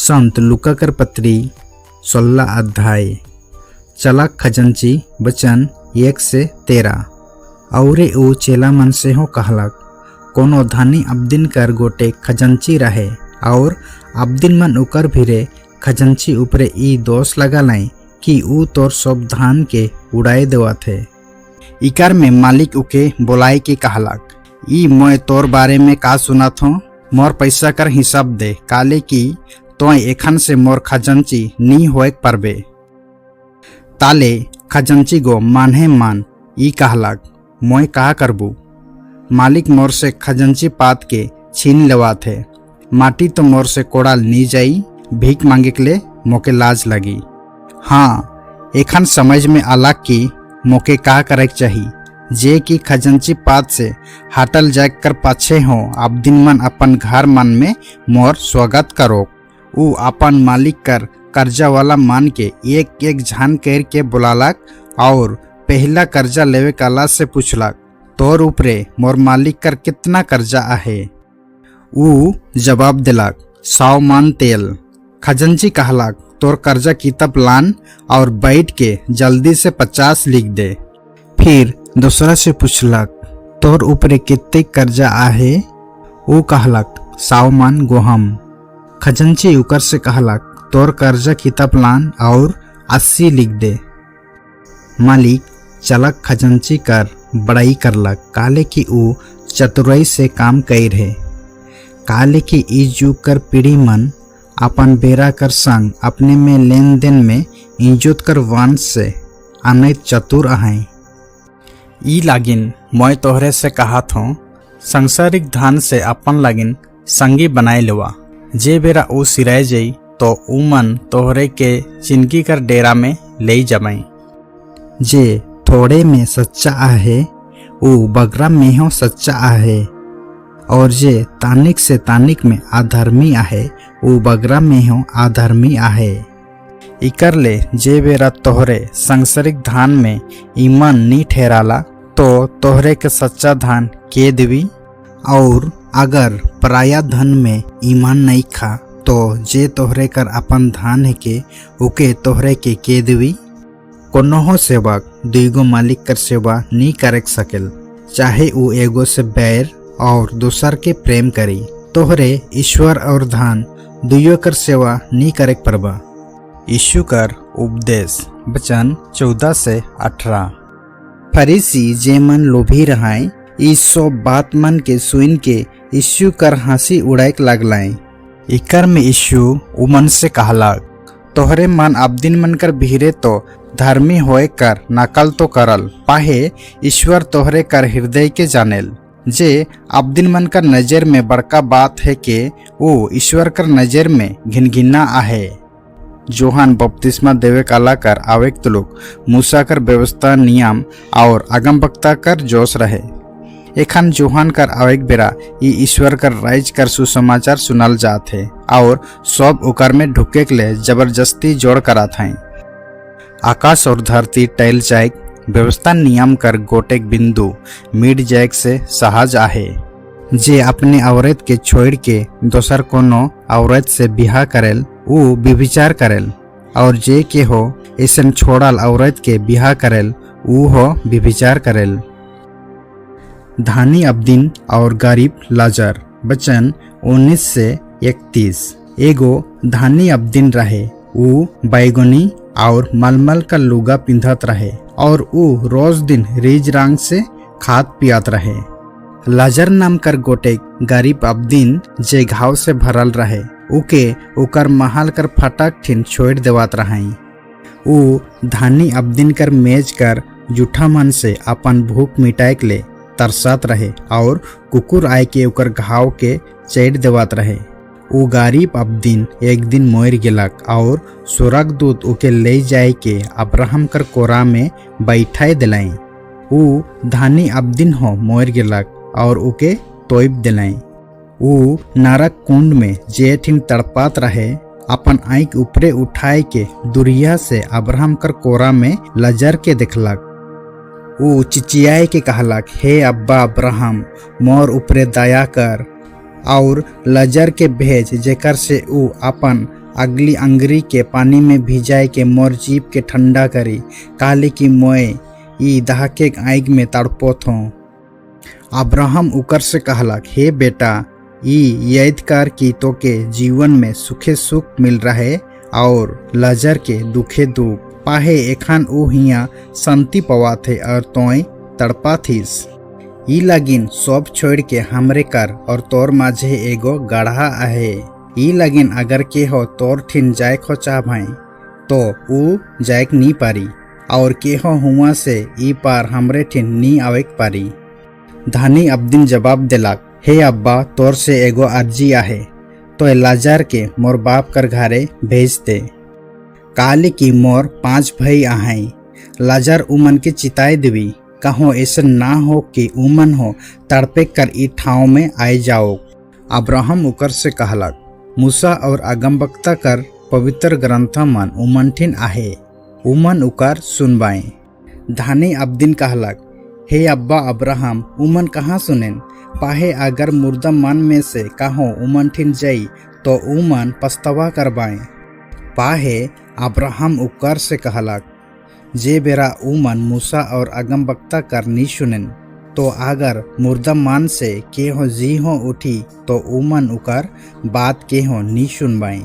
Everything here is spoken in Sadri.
संत लूका कर पत्री 16 अध्याय। चलाक खजंची, वचन 1 से 13। औरे ऊ चेला मन से हो कहलक, कोनो धनी अबदिन कर गोटे खजंची रहे और अबदिन मन उकर भिरे खजंची ऊपरे ई दोष लगालाई कि ऊ तोर सब धान के उड़ाए देवत है। इकर में मालिक उके बोलाए के कहलक, ई मोय तोर बारे में का सुनत हो? मोर पैसा कर हिसाब दे, काले कि तोय एखन से मोर खजंची नी होएक परबे। ताले खजंची गो मान्हे मान ई कहलक, मोय का करबू? मालिक मोर से खजंची पात के छीन लेवात है। माटी तो मोर से कोड़ाल नी जाई, भीख मांगे के ले मोके लाज लगी। हाँ, एखन समझ में आला कि मोके का करे के चाही, जे कि खजंची पात से हटल जाय कर पाछे हो अब दिन मन अपन घर मन में मोर स्वागत करो। ऊ अपन मालिक कर कर्जा वाला मान के एक एक झान कर के बुलालक और पहला कर्जा लेवे काला से पूछलक, तोर ऊपरे मोर मालिक कर कितना कर्जा आहे? ऊ जवाब दिलक, 100 मन तेल। खजंची कहलक, तोर कर्जा किताब लान और बैठ के जल्दी से 50 लिख दे। फिर दूसरा से पूछलक, तोर ऊपरे कितने कर्जा आहे? ऊ कहलक, 100 मन गोहम। खजंची उकर से कहलक, तोर कर्जा किताब लान और 80 लिख दे। मालिक चलक खजंची कर बड़ाई करलक, काले कि ऊ चतुराई से काम कैर है। काले कि ई जुग कर पीढ़ी मन अपन बेरा कर संग अपने में लेन देन में इज्जत कर वंश से अनैत चतुर अहैं। ई लागिन मोय तोहरे से कहत हूँ, सांसारिक धन से अपन लागिन संगी बनाए लेवा, जे बेरा ऊ सिराय जई तो उमन तोहरे के चिनकी कर डेरा में ले जबई। जे थोड़े में सच्चा आहे, ऊ बगरा में हो सच्चा आहे और जे तानिक से तानिक में अधर्मी आहे, ऊ बगरा में हो अधर्मी आहे। इकर ले जे बेरा तोहरे सांसारिक धान में ईमान नी ठहराला तो तोहरे के सच्चा धान के देवी? और अगर पराया धन में ईमान नहीं खा तो जे तोहरे कर अपन धान है के उके तोहरे के देवी? कोनोहो सेवक दुईगो मालिक कर सेवा नी करे सकेल, चाहे ऊ एगो से बैर और दूसर के प्रेम करी। तोहरे ईश्वर और धन दुइयो कर सेवा नी करे परबा। यीशु कर उपदेश, वचन 14 से 18। फरीसी जे मन लोभी रहाय, ई सब बात मन के सुन के यीशु कर हंसी उड़ाए लागलाय। इकर में यीशु उमन से कहलक, तोहरे मन अबदिन मन कर भीरे तो धर्मी होए कर नकल तो करल, पाहे ईश्वर तोहरे कर हृदय के जानेल। जे अबदिन मन कर नजर में बड़का बात है के वो ईश्वर कर नजर में घिनघिना आहे। जोहान बपतिस्मा देवे काला कर आवेक तुलुक मूसा कर व्यवस्था नियम और अगम वक्ता कर जोश रहे। एखन जोहान कर आवेक बेरा ई ईश्वर कर राज कर सुसमाचार सुनल जात है और सब ओकर में ढुके के ले जबरदस्ती जोड़ करात हैं। आकाश और धरती टैल जाए, व्यवस्था नियम कर गोटेक बिंदु मिट जाए से सहज आहे। जे अपने औरत के छोड़ के दोसर कोनो औरत से बिहा करेल, ऊ व्यभिचार करेल और जे के हो ऐसन छोड़ल औरत के बिहा करेल, ऊ हो व्यभिचार करेल। धानी अब्दीन और गरीब लाजर, वचन 19 से 31। एगो धानी अब्दीन रहे। ऊ बैगनी और मलमल का लुगा पिंधत रहे और ऊ रोज दिन रीज रंग से खात पियात रहे। लाजर नाम कर गोटे गरीब अब्दीन, जे घाव से भरल रहे, उके ओकर महल कर फटक ठिन छोड़ देवात रहाई। ऊ धानी अब्दीन कर मेज कर जूठा मन से अपन भूख मिटाए के ले तरसत रहे और कुकुर आए के ओकर घाव के चढ़ देवात रहे। ऊ गरीब अब्दीन एक दिन मोर गेलक और स्वर्गदूत ओके ले जाए के अब्राहम कर कोरा में बैठाए दिलाई। ऊ धानी अब्दीन हो मोर गेलक और ओके तोइब दिलाई। ऊ नरक कुंड में जे ठिन तड़पात रहे, अपन आँख ऊपरे उठाए के दुरिया से अब्राहम कर कोरा में लजर के देखलक। ऊ चिचियाए के कहलक, हे अब्बा अब्राहम, मोर ऊपरे दया कर और लजर के भेज, जेकर से ऊ अपन अगली अंगरी के पानी में भिजाए के मोर जीभ के ठंडा करी, काले कि मोए ई दहके आइग में तड़पोत हों। अब्राहम उकर से कहलक, हे बेटा, ई याद कर कि तोके जीवन में सुखे सुख मिल रहे और लजर के दुखे दुख। पाहे एखान ऊ हिया शांति पवाथे और तोय तड़पाथिस। ई लगिन सब छोड़ के हमरे कर और तोर माझे एगो गढ़ा आहे। ई लगिन अगर के हो तोर ठिन जाए खो चाह तो ऊ जायक नी पारी और के हो हुआ से ई पार हमरे ठिन नी आवेक पारी। धानी अब्दिन जवाब देलक, हे अब्बा, तोर से एगो अर्जी आहे, तो लाजार के मोर बाप कर घरे भेज दे, काले की मोर 5 भाई आहाई। लाजार उमन के चिताए देवी, कहो ऐसा ना हो कि उमन हो तड़पे कर ई ठाव में आए जाओ। अब्राहम उकर से कहलक, मूसा और अगमबक्ता कर पवित्र ग्रंथ मन उमन ठिन आहे, उमन उकर सुनबाए। धानी अब्दिन कहलक, हे अब्बा अब्राहम, उमन कहाँ सुनेन? पाहे अगर मुर्दा मन में से कहो उमन ठिन जई तो उमन पछतावा करबाए। पाहे अब्राहम उकर से कहलक, जे बेरा उमन मूसा और अगमबक्ता कर नी सुनेन तो अगर मुर्दा मान से के हो जी हो उठी तो उमन उकर बात के हो नी सुनबाए।